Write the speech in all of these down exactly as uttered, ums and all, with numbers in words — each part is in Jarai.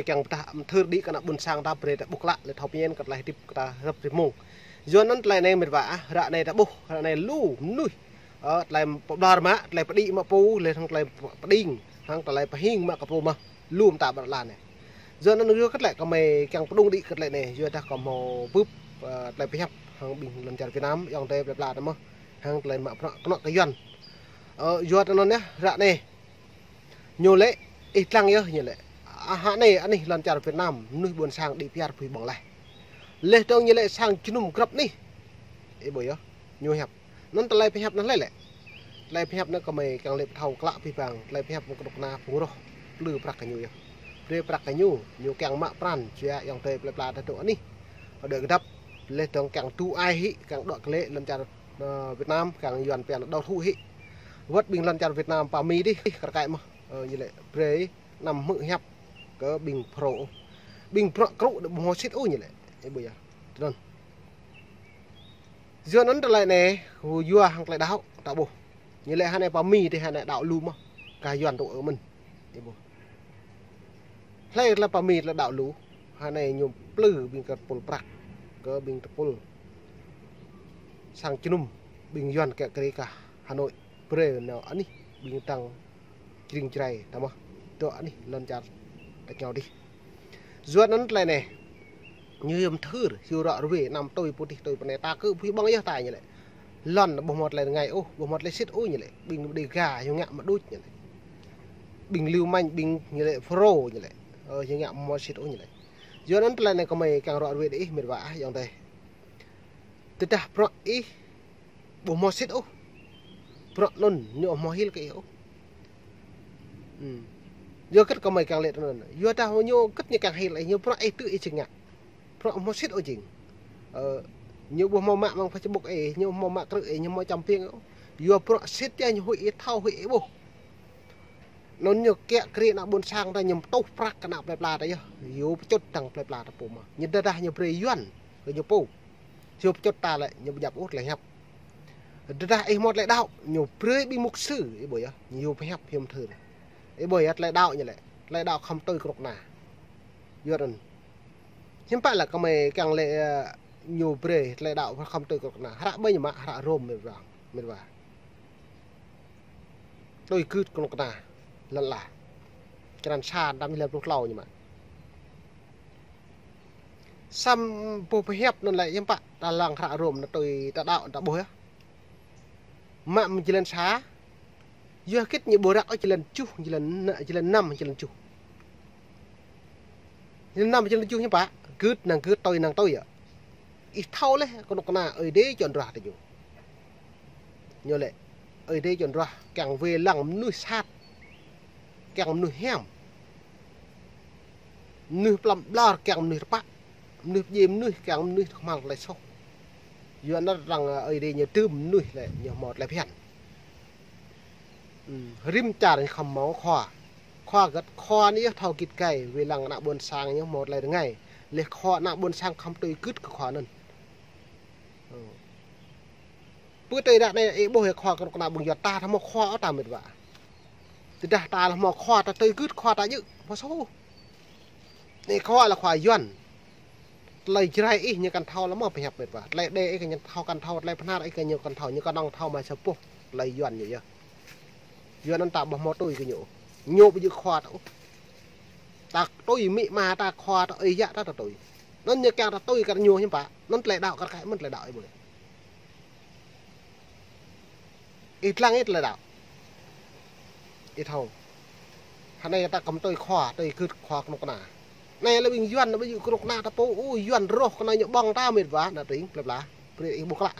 kiăng pơdah mơthưr đĭ kơ ană ƀôn sang ta brơi ta ƀuh klă, lĕ thâo pơñen kơ tơlơi hơdip kơ ta rơ̆p rĭm mông. Yua anŭn tơlơi anai mĕt wa ah, ră anai ta ƀuh, ră anai lu mơnuih, ơ, tơlơi pơƀlŏr mă, tơlơi pơđĭ mă pô, lĕ hăng tơlơi pơđing, hăng tơlơi pơhing mă kơ pô mơ̆n. Lu mơta ƀơi lŏn anai. Yua anŭn yua hơget lĕ kơmơi kiăng pơđung đĭ kơ tơlơi anai, yua dah kơmơi bưp, ơ, tơlơi pơhiăp hăng ƀing lŏn čar Việt Nam, ayŏng adơi plơi pla ta mơ̆n, hăng tơlơi mă bruă kơnŏ kơ Yuan. Ơ, yua anŭn yơh, ră anai ñu lĕ, ih lăng yơh ñu lĕ. A, hă anai, anih lŏn čar Việt Nam, mơnuih ƀôn sang đĭ pơyơr pơpŭ ƀơ̆ng laih. Laih dơ̆ng ñu lĕ sang jơnum grăp anih. Ih ƀuh yơh, ñu hiăp. Anŭn tơlơi pơhiăp anŭn lĕ lĕ. Tơlơi pơhiăp anŭn kơmơi kiăng lĕ pơthâo klă pơpŭ ƀơ̆ng, tơlơi pơhiăp anŭn kơnuk kơna phung roh plư prăk kơ ñu yơh. Brơi prăk kơ ñu, ñu kiăng mă pran, jua ayŏng adơi plơi pla ta dŏ anih. Dŏ gơdăp, laih dơ̆ng kiăng tu ai hĭ, kiăng dŏ kơ lĕ lŏn čar, ơ, Việt Nam, kiăng Yuan pơyơr đau thŭ hĭ. Wơ̆t ƀing lŏn čar Việt Nam pơ Mi dih, kar kaĭ mơ̆n, ơ, ñu lĕ brơi anăm hmư̆ hiăp kơ ƀing Phrô. Ƀing bruă krŭ đĭ ƀu hmâo sĭt ôh ñu lĕ. Ih ƀuh yơh. Tui anŭn. Yua anŭn tơlơi anai, yua hăng tơlơi đaŏ, ta ƀuh. Ñu lĕ hă anai pơ Mi dih hă anai đaŏ lu mơ̆n. Kah Yuan tŭ ơ mơ̆n. Ih ƀuh. Hlơi tơlơi pơ Mi tơlơi đaŏ lu. Hă anai ñu plư ƀing kơ tơpul prăk. Kơ ƀing tơpul. Sang jơnum. Ƀing Yuan kiăng kơ rĭ kơ Hà Nội. Brơi nao anih. Ƀing tăng Jring Jrai ta mơ̆n. Dŏ anih lŏn čar ta ñu dih. Yua anŭn tơlơi anai. Ñu hiư̆m mơthưr, hiư̆m ră ruai, anăm tui pô dih tui pô anai, ta kơ pơpŭ ƀơ̆ng yơh ta ñu lĕ. Lŏn ƀu hmâo tơlơi rơngai ôh, ƀu hmâo tơlơi sĭt ôh ñu lĕ. Ƀing Đêga, hiư̆m ngă mă đôč ñu lĕ. Ƀing Liu Manh, ƀing ñu lĕ Phrô ñu lĕ. Ơ, hiư̆m ngă mă sĭt ôh ñu lĕ. Yua anŭn tơlơi anai kơmơi kiăng ră ruai đĭ ih mĕt wa ah, ayŏng adơi. Tơdah bruă ih ƀu hmâo sĭt ôh. Bruă anŭn ñu ƀu hmâo hil kơ ih ôh. Hm. Yua hơget kơmơi kiăng lĕ tui anŭn. Yua dah ñu hơget ñu kiăng hil ih, ñu bruă ih tŭ ih jing ngă. Bruă ƀu hmâo sĭt ôh jing. Ơ, ñu ƀu hmâo mă amăng Facebook ih, ñu ƀu hmâo mă krư̆ ih, ñu ƀu hmâo čăm piêng ôh. Yua bruă sĭt yơh ñu huĭ ih, thâo huĭ ih ƀuh. Anŭn ñu kiăng kơ rĭ ană ƀôn sang ta ñu pơtuh prăk kơ ană plơi pla ta yơh. Yua pơčŭt tăng plơi pla ta pô mơ̆n. Ñu tơdah ñu brơi Yuan kơ ñu pô. Yua pơčŭt ta lĕ, ñu ƀu djăp ôh tơlơi hiăp. Tơdah ih hmâo tơlơi đaŏ, ñu brơi ƀing mục sư, ih ƀuh yơh, ñu pơhiăp hiư̆m mơthưr. Ih ƀuh yơh tơlơi đaŏ ñu lĕ, tơlơi đaŏ khŏm tui kơnuk kơna. Yua anŭn. Hiư̆m pă lĕ kơmơi kiăng lĕ, ơ, ñu brơi tơlơi đaŏ khŏm tui kơnuk kơna. Hră ƀơi ñu mă, hră Rôm mĕt wa, mĕt wa. Tui gưt kơnuk kơna, lăn ala. Črăn sa, năm lĕ pluh klâo ñu mă. Samơ̆ boh pơhiăp anŭn lĕ hiư̆m pă, ta lăng hră Rôm anŭn tui ta đaŏ ta ƀuh yơh. Mă mơ̆ng jơlan sa, yua hơget ñu ƀu răk ôh jơlan tơjuh, jơlan, jơlan năm, jơlan tơjuh. Jơlan năm, jơlan tơjuh hiư̆m pă, gưt năng gưt, tui năng tui yơh. Ih thâo laih, kơnuk kơna Ơi Adai čŏn ruah tơ ñu. Ñu lĕ, Ơi Adai čŏn ruah, kiăng wai lăng mơnuih sat, kiăng mơnuih hiam. Mơnuih plăm ƀlŏr, kiăng mơnuih tơpă. Mơnuih pơdjai mơnuih, kiăng mơnuih tơkơhmal tơlơi soh. Yua anŭn arăng, ơ, Ơi Adai ñu tơm mơnuih lĕ, ñu hmâo tơlơi phiăn. Hm, rĭm čar ñu khŏm hmâo khua. Khua hơget, khua anai yơh thâo git gai, wai lăng ană ƀôn sang ñu hmâo tơlơi rơngai. Laih khua ană ƀôn sang khŏm tui gưt kơ khua anŭn. Ơ. Pơ tơi ră anai ih ƀuh yơh khua kơnuk kơna ƀing Yuan ta, ta hmâo khua ôh ta mĕt wa. Tơdah ta lĕ hmâo khua ta tui gưt khua ta djơ̆, hmâo soh. Anai khua lĕ khua Yuan. Tơlơi Jrai ih ñu kăn thâo lĕ hmâo pơhiăp mĕt wa. Tơlơi Ơi Adai ih kăn thâo, kăn thâo, tơlơi Bahnar ih kăn ñu kăn thâo, ñu kơnơ̆ng thâo mă sa boh tơlơi Yuan ñu yơh. Yua anŭn ta ƀu hmâo tui kơ ñu. Ñu ƀu djơ̆ khua ta ôh. Ta tui amĭ ama ta, khua ta, ơi yă ta, ta tui. Anŭn ñu kiăng ta tui kơ ñu hiư̆m pă. Anŭn tơlơi đaŏ kar kaĭ mơ̆n tơlơi đaŏ ih ƀuh. Ih lăng ih tơlơi đaŏ. Ih thâo. Hă anai ta khŏm tui khua, tui gưt khua kơnuk kơna. Anai lĕ ƀing Yuan, ƀing kơnuk kơna ta pô, ơ, Yuan roh kơna ñu ƀơ̆ng ta mĕt wa, ană tring, plơi pla. Brơi ih ƀuh klă.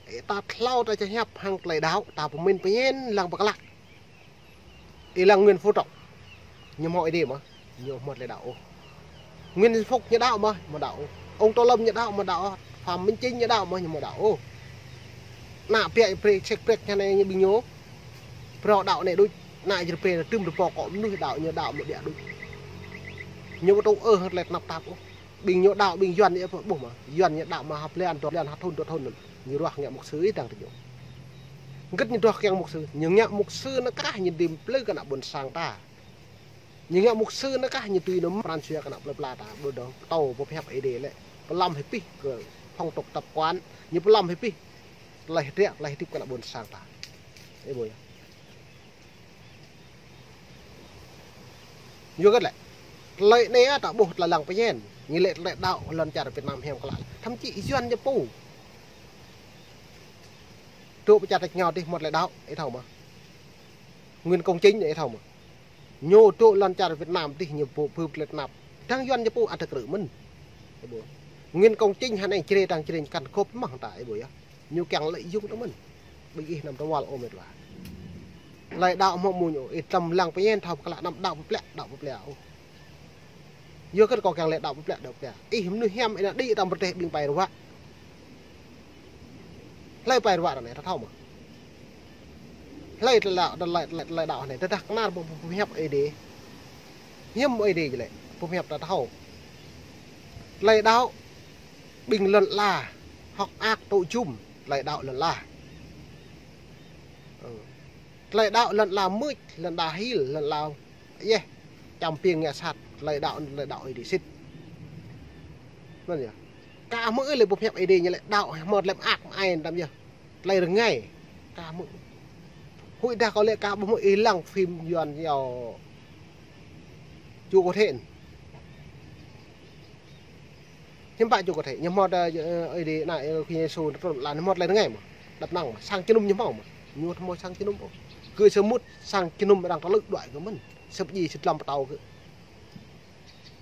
Ơ, ta hlâo ta čơhiăp hăng tơlơi đaŏ, ta pơmĭn pơñen lăng pơklă. Ih lăng Nguyễn Phú Trọng. Ñu hmâo Ơi Adai mơ̆n, ñu hmâo tơlơi đaŏ ôh. Nguyễn Xuân Phúc ñu đaŏ mơ̆n, hmâo đaŏ ôh. Ông Tô Lâm ñu đaŏ mơ̆n, đaŏ ôh. Phạm Minh Chính ñu đaŏ mơ̆n, ñu hmâo đaŏ ôh. Ană ƀiă brơi sek brek ñu anai ñu ƀing ñu. Phrâo đaŏ anai đôč, ană Jrai brơi tơm rơbâo akŏ mơnuih đaŏ ñu đaŏ mơ̆n ƀiă đôč. Ñu ƀu tŭ ư hăng tơlơi tơnap tap ôh. Ƀing ñu đaŏ, ƀing Yuan ñu ƀuh mơ̆n. Yuan ñu đaŏ mơ̆n ha blan, dua blan, ha thŭn, dua thŭn. Ñu ruah ngă mục sư ih dăng tơ ñu. Hơget ñu ruah kiăng mục sư, ñu ngă mục sư anŭn krah ñu đĭ plư kơ ană ƀôn sang ta. Ñu ngă mục sư anŭn kah ñu tui nŭm pran jua kơ ană plơi pla ta, ƀu dŏ pơtô pơhiăp Ơi Adai lĕ. Pơlăm hĭ pih kơ phong tục tập quán, ñu pơlăm hĭ pih tơlơi hơdră, tơlơi hơdip kơ ană ƀôn sang ta. Ih ƀuh yơh. Yua kơ lĕ, tơlơi anai ta ƀuh tơlơi lăng pơñen, ñu lĕ tơlơi đaŏ lŏn čar Việt Nam hiam klă. Thậm chí Yuan ñu pô. Dŏ pơ čar tač rơngiao dih hmâo tơlơi đaŏ, ih thâo mơ̆? Nguyễn Công Chính anai ih thâo mơ̆? Ñu dŏ lŏn čar Việt Nam dih ñu pô bưp tơlơi tơnap. Dang Yuan ñu pô ăt tơkrư̆ mơ̆n. Ih ƀuh. Nguyễn Công Chính hơnai jrê dang jrê kăn gŏp mơ̆ng ta, ih ƀuh yơh. Ñu kiăng lợi dụng ta mơ̆n. Ƀing ih anăm tơwăl ôh met wa. Tơlơi đaŏ hmâo mơ̆ ñu, ih tơlơi lăng pơñen thâo pơklă anăm đaŏ pơplĕ, đaŏ pơplĕ ôh. Yua kơ kâo kiăng lĕ đaŏ pơplĕ, đaŏ pơplĕ. Ih mơnuih hiam ih anăm đĭ tơm pơdreh ƀing pai ruă. Hlơi pai ruă anai, ta thâo mơ̆? Hlơi tơlơi đaŏ, tơlơi, tơlơi, tơlơi đaŏ anai, tơdah kơnar pơhiăp Ơi Adai. Hiam Ơi Adai jơ̆ lĕ, pơhiăp ta thâo. Tơlơi đaŏ, ƀing lŏn ala, hŏk mơak tŭ jum, tơlơi đaŏ lŏn ala. Ơ. Tơlơi đaŏ lŏn ala mưč, lŏn ala hil, lŏn ala yeh, čăm piêng ngă sat, tơlơi đaŏ, tơlơi đaŏ Ơi Adai sĭt. Anŭn yơh. Kah hmư̆ ih lĕ pơhiăp Ơi Adai ñu lĕ đaŏ hmâo tơlơi mơak mơai anăm yơh. Tơlơi rơngai. Kah hmư̆. Huĭ dah kâo lĕ kah ƀu hmư̆ ih lăng phim Yuan yơh. Chú có thể. Hiư̆m pă čô kơ thê, ñu hmâo tơ, ơ, Ơi Adai ană, ơ, Khua Yêsu trŭn ala, ñu hmâo tơlơi rơngai mơ̆. Đăp năng mơ̆, sang jơnum ñu hmâo mơ̆. Ñu hmâo sang jơnum ôh. Kơ sơmŭt sang jơnum arăng tơlư̆ đuaĭ kơ mơ̆n. Sơ̆p djai sơdlăm pơtâo kơ.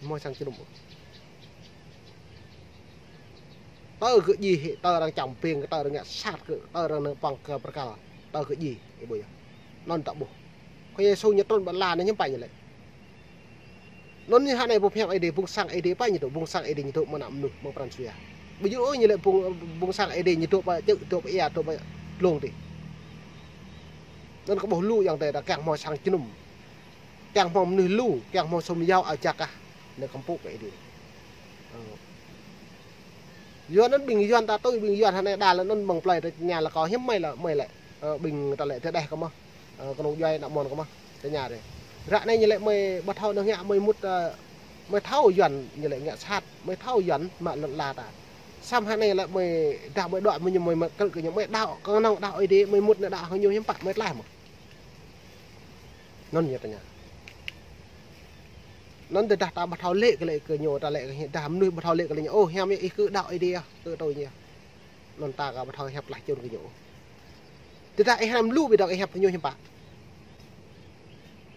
Hmâo sang jơnum ôh. Tơ kơ djai hĭ, tơ arăng čăm piêng, tơ arăng ngă sat kơ, tơ arăng nao păng kơ pơrkal. Tơ kơ djai, ih ƀuh yơh. Anŭn ta ƀuh. Khua Yêsu ñu trŭn ƀơi ala anai hiư̆m pă ñu lĕ. Anŭn ñu hă anai pơhiăp Ơi Adai, ƀuôn sang Ơi Adai pă ñu dŏ, ƀuôn sang Ơi Adai ñu dŏ mơ̆ng ană mơnuih, mơ̆ng pran jua. Ƀu djơ̆ ôh ñu lĕ ƀuôn, ƀuôn sang Ơi Adai ñu dŏ pơ čư̆, dŏ pơ ia, dŏ pơ dlông dih. Anŭn kơ ƀuh lu ayŏng adơi ta kiăng hmâo sang jơnum. Kiăng hmâo mơnuih lu, kiăng hmâo sum yao ao jak kah. Anai kơmpŭ kơ Ơi Adai. Ơ. Yua anŭn ƀing Yuan ta tui, ƀing Yuan hă anai đa lĕ anŭn mơ̆ng plơi ta tơña lĕ kâo hiư̆m mơi lĕ, mơi lĕ. Ơ, ƀing ta lĕ tơdeh kơ mơ̆. Ơ, kơnung djuai ană mon kơ mơ̆. Tơña dih. Ră anai ñu lĕ mơi ƀu thâo anŭn ngă mơi mŭt, ơ, mơi thâo Yuan ñu lĕ ngă sat, mơi thâo Yuan mă lŏn ala ta. Samơ̆ hă anai lĕ mơi dah mơi đuaĭ mơi ñu mơi mă krư̆ kơ ñu mơi đaŏ, kơnơ̆ng đaŏ Ơi Adai, mơi mŭt anai đaŏ hăng ñu hiư̆m pă mơi tlaih mơ̆. Anŭn ñu tơña. Anŭn tơdah ta ƀu thâo lĕ kơ lĕ kơ ñu, ta lĕ kơ dah mơnuih ƀu thâo lĕ kơ lĕ ñu. Ôh, hiam yơh ih kơ đaŏ Ơi Adai yơh, kơ tui ñu. Anŭn ta kơ ƀu thâo hiăp tlaih čun kơ ñu. Tơdah ih hrăm lu ƀiă dong ih hiăp kơ ñu hiư̆m pă.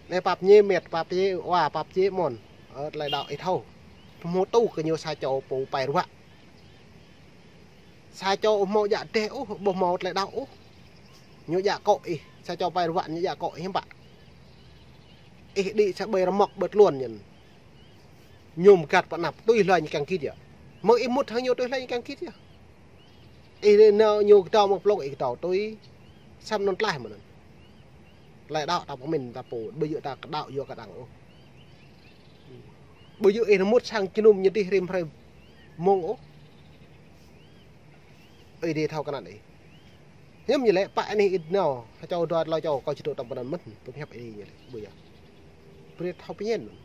Anai pap ñu met, pap ñu wa, pap ñu mon. Ơ, tơlơi đaŏ ih thâo. Pơhmutu kơ ñu sa čô pô pai ruă. Sa čô ƀu hmâo djă dêh ôh, ƀu hmâo tơlơi đaŏ ôh. Ñu djă akŏ ih, sa čô pai ruă ñu djă akŏ ih hiư̆m pă. Ih đĭ sa ƀơi rơmŏk ƀơi tluôn ñu. Ñu mơgăt pơ anăp tui hlơi ñu kiăng git yơh. Mơ̆ng ih mŭt hăng ñu tui hlơi ñu kiăng git yơh. Ih nao ñu kơdâo mơ̆ng plông ih kơdâo tui. Samơ̆ anŭn tlaih mơ̆n anŭn. Tơlơi đaŏ ta pơmĭn ta pô, ƀu djơ̆ ta kơ đaŏ yua kơ đang ôh. Ƀu djơ̆ ih mŭt sang jơnum ñu dih rĭm hrơi mông ôh. Ơi Adai thâo kơ anăn ih. Hiư̆m ñu lĕ pă anai ih nao, ha čô dua tlâo čô kâo či dŏ tŏm pơ anăn mơ̆n, pơhiăp Ơi Adai ñu lĕ. Ƀu djơ̆. Brơi thâo pơñen mơ̆n.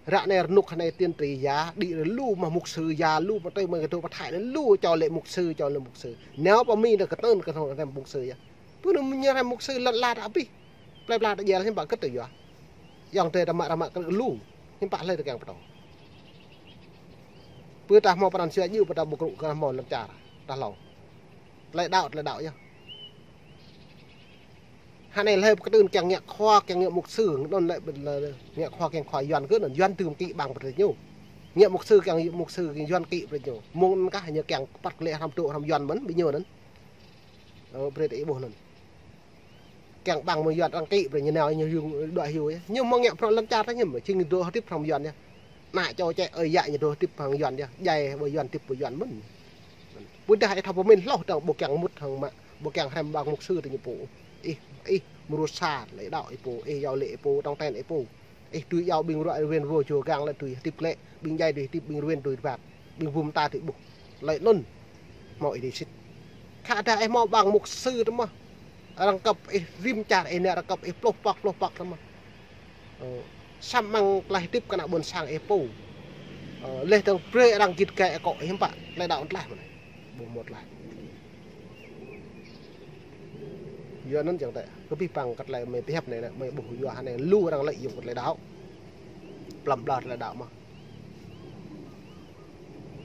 Ră anai rơnŭk anai tiên tri ya, đĭ rơ lu mă mục sư ya, lu mă tơi mă kơ dŏ pơ Thái anai lu čô lĕ mục sư, čô lĕ mục sư. Nao pơ Mi anai kơtơ̆n kơ thâo anai mục sư ya. Pơ anai ñu hrăm mục sư lăn la ta abih. Plơi pla ta djel hiư̆m pă kơt tơ yua. Ayŏng adơi ta mă ră mă krư̆ lu. Hiư̆m pă hlơi ta kiăng pơtô. Pơ ta hmâo pran jua djơ̆ pơ ta ƀu krư̆ kơ hmâo lăm čar. Ta hlâo. Tơlơi đaŏ, tơlơi đaŏ yơh. Hă anai hlơi pơkơtưn kiăng ngă khua, kiăng ngă mục sư, anŭn lĕ ƀing lĕ ngă khua kiăng khua Yuan kơ anŭn Yuan tŭ mơ̆ng kĭ ƀăng pơtrĕ ñu. Ngă mục sư kiăng mục sư kiăng Yuan kĭ pơtrĕ ñu. Mông anŭn kah ñu kiăng păt kơ lĕ hrăm tŭ hrăm Yuan mơ̆n ƀing ñu anŭn. Ơ, brơi ta ih ƀuh anŭn. Kiăng ƀăng mơ̆ng Yuan arăng kĭ brơi ñu nao ñu hyu đuaĭ hyu yơh. Ñu mơ̆ng ngă prŏng lăn čar ta ñu mơ̆, jing dŏ hơdip hrŏm Yuan yơh. Ană čô čĕ ơi yă ñu dŏ hơdip hăng Yuan yơh. Djai ƀơi Yuan hơdip ƀơi Yuan mơ̆n. Ƀu dah ih thâo pơmĭn hloh dơ̆ng ƀu kiăng mŭt hăng mă, ƀu kiăng hrăm ƀăng mục sư tơ ñu pô. Ih, ih, mơrusa lĕ đaŏ ih pô, ih yâo lĕ ih pô, tong ten ih pô. Ih tui yâo ƀing ruă ruen rô čô gang lĕ tui hơdip lĕ, ƀing djai tui hơdip, ƀing ruen tui rơbat, ƀing bum ta tui ƀuh. Lĕ anŭn, hmâo Ơi Adai sĭt. Khă dah ih hmâo ƀăng mục sư tơ mơ̆. Arăng kăp ih rĭm čar ih nao arăng kăp ih pluh pŏk, pluh pŏk tơ mơ̆. Ơ, Samơ̆ mơ̆ng tơlơi hơdip kơ ană ƀôn sang ih pô. Ơ, leh tơng brơi arăng git gai akŏ ih hiư̆m pă, tơlơi đaŏ tlaih mơ̆n. Ƀu hmâo tlaih. Yua anŭn jing tĕ, kơ abih bang kơ tơlơi mơi pơhiăp anai, mơi ƀuh yua hơnai lu arăng lợi dụng kơ tơlơi đaŏ. Plăm ƀlŏr tơlơi đaŏ mơ̆n.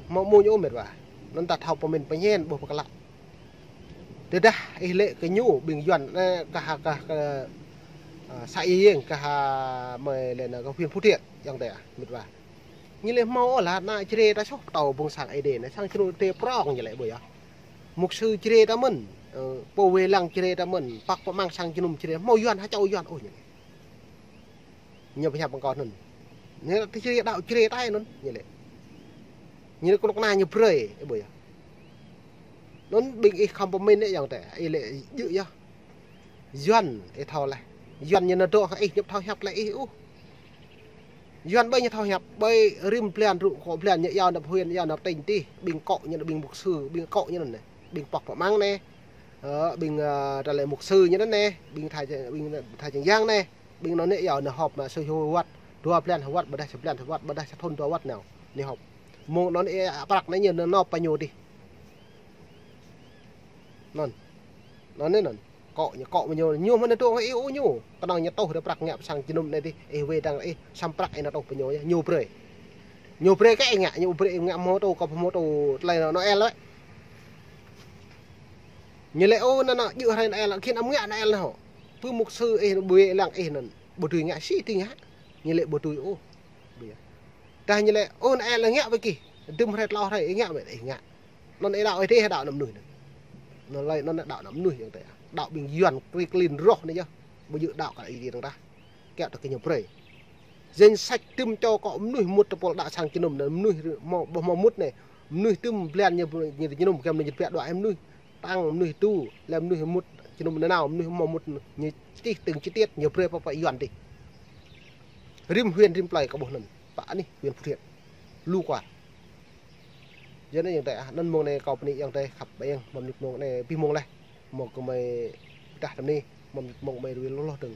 Hmâo mơ̆ ñu mĕt wa. Anŭn ta thâo pơmĭn pơñen ƀuh pơklă. Tơdah ih lĕ kơ ñu ƀing Yuan, ơ, kah, kah, kơ, ơ, sa ih yeng kah mơi lĕ nao kơ huyện Phú Thiện, jing tĕ, mĕt wa. Ñu lĕ hmâo ôh lah ană Jrai ta soh pơtô ƀing sang Ơi Adai anai, sang jơnum tê prong ñu lĕ ƀu yơh. Mục sư Jrai ta mơ̆n, ơ, pô wai lăng Jrai ta mơ̆n, pŏk pơmăng sang jơnum Jrai, hmâo Yuan, ha čô Yuan ôh ñu lĕ. Ñu pơhiăp mơ̆ng kâo anŭn. Ñu lĕ tơ Jrai đaŏ Jrai ta anŭn, ñu lĕ. Ñu lĕ kơnuk kơna ñu brơi, ơ, ƀu yơh. Anŭn ƀing ih khŏm pơmĭn anai jing tĕ, ih lĕ djơ̆ yơh. Yuan ih thâo laih. Yuan ñu nao dŏ hăng ih, ñu ƀu thâo hiăp laih ih ôh. Yuan ƀơi ñu thâo hiăp, ƀơi rĭm blan rŭ akŏ blan ñu iâu nao huyện, iâu nao tỉnh tih, ƀing akŏ ñu, ƀing mục sư, ƀing akŏ ñu anŭn anai, ƀing pŏk pơmăng anai. Ơ, ƀing, ơ, tơlơi mục sư ñu anŭn anai, ƀing tha, ƀing tha čang yang anai, ƀing anŭn anai iâu nao họp mă sa hyu wơ̆t, dua blan hyu wơ̆t, ƀôdah sa blan hyu wơ̆t, ƀôdah sa thŭn dua wơ̆t nao, nao họp. Mơ̆ng anŭn anai prăk anai ñu nao nộp pơ ñu dih. Anŭn. Anŭn anai anŭn. Akŏ ñu, akŏ mơ̆ ñu, ñu mơ̆n tŭ ih ôh ñu. Kơnơ̆ng ñu tuh rai prăk ngă pơ sang jơnum anai dih, ih wai lăng ih, samơ̆ prăk ih nao tuh pơ ñu yơh, ñu brơi. Ñu brơi kơ ih ngă, ñu brơi ih ngă mơ̆ tŭ, kơ mơ̆ tŭ tơlơi Noel wơ̆t. Ñu lĕ ôh, anŭn anŭn djơ̆ hrơi Noel, khĭn ăm ngă Noel anŭn hŏ. Pơ mục sư ih ƀu wai lăng ih anŭn, ƀu dưi ngă, sĭ tui ngă. Ñu lĕ ƀu dưi ôh. Ƀu yơh. Tơdah ñu lĕ, ôh, anai lĕ ngă ƀơi gih. Dŭm hrơi tlâo hrơi, ih ngă mơ̆, ih ngă. Anŭn ih đaŏ ih tĕ, đaŏ ană mơnuih anŭn. Anŭn lĕ anŭn đaŏ ană mơnuih jing tĕ. Đaŏ ƀing Yuan kri klin rŏh anai yơh. Ƀu djơ̆ đaŏ kơ Ơi Adai dơ̆ng tah. Kiăng tơ kơ ñu brơi. Danh sách dŭm čô akŏ mơnuih mŭt tơpul đaŏ sang jơnum anai, mơnuih hmâo, ƀu hmâo mŭt anai. Mơnuih dŭm blan ñu, ñu jơnum kơ mơnuih jơnum pia đuaĭ mơnuih. Tăng mơnuih tu, lĕ mơnuih mŭt jơnum nanao, mơnuih hmâo mŭt ñu čih từng chi tiết, ñu brơi pơ, pơ Yuan dih. Rĭm huyện, rĭm plơi kơ ƀuh anŭn, pơ anih huyện Phú Thiện. Lu kual. Yua anŭn jing tĕ, ah, anŭn mơ̆ng anai kâo bơni jing tĕ khăp ƀing, mơ̆ng mơnit mơ̆ng anai, abih mơ̆ng laih. Mơ̆ng kơ mơi pơdah tơm anai, mơ̆ng mơnit mơ̆ng mơi rui lôh lôh dơ̆ng.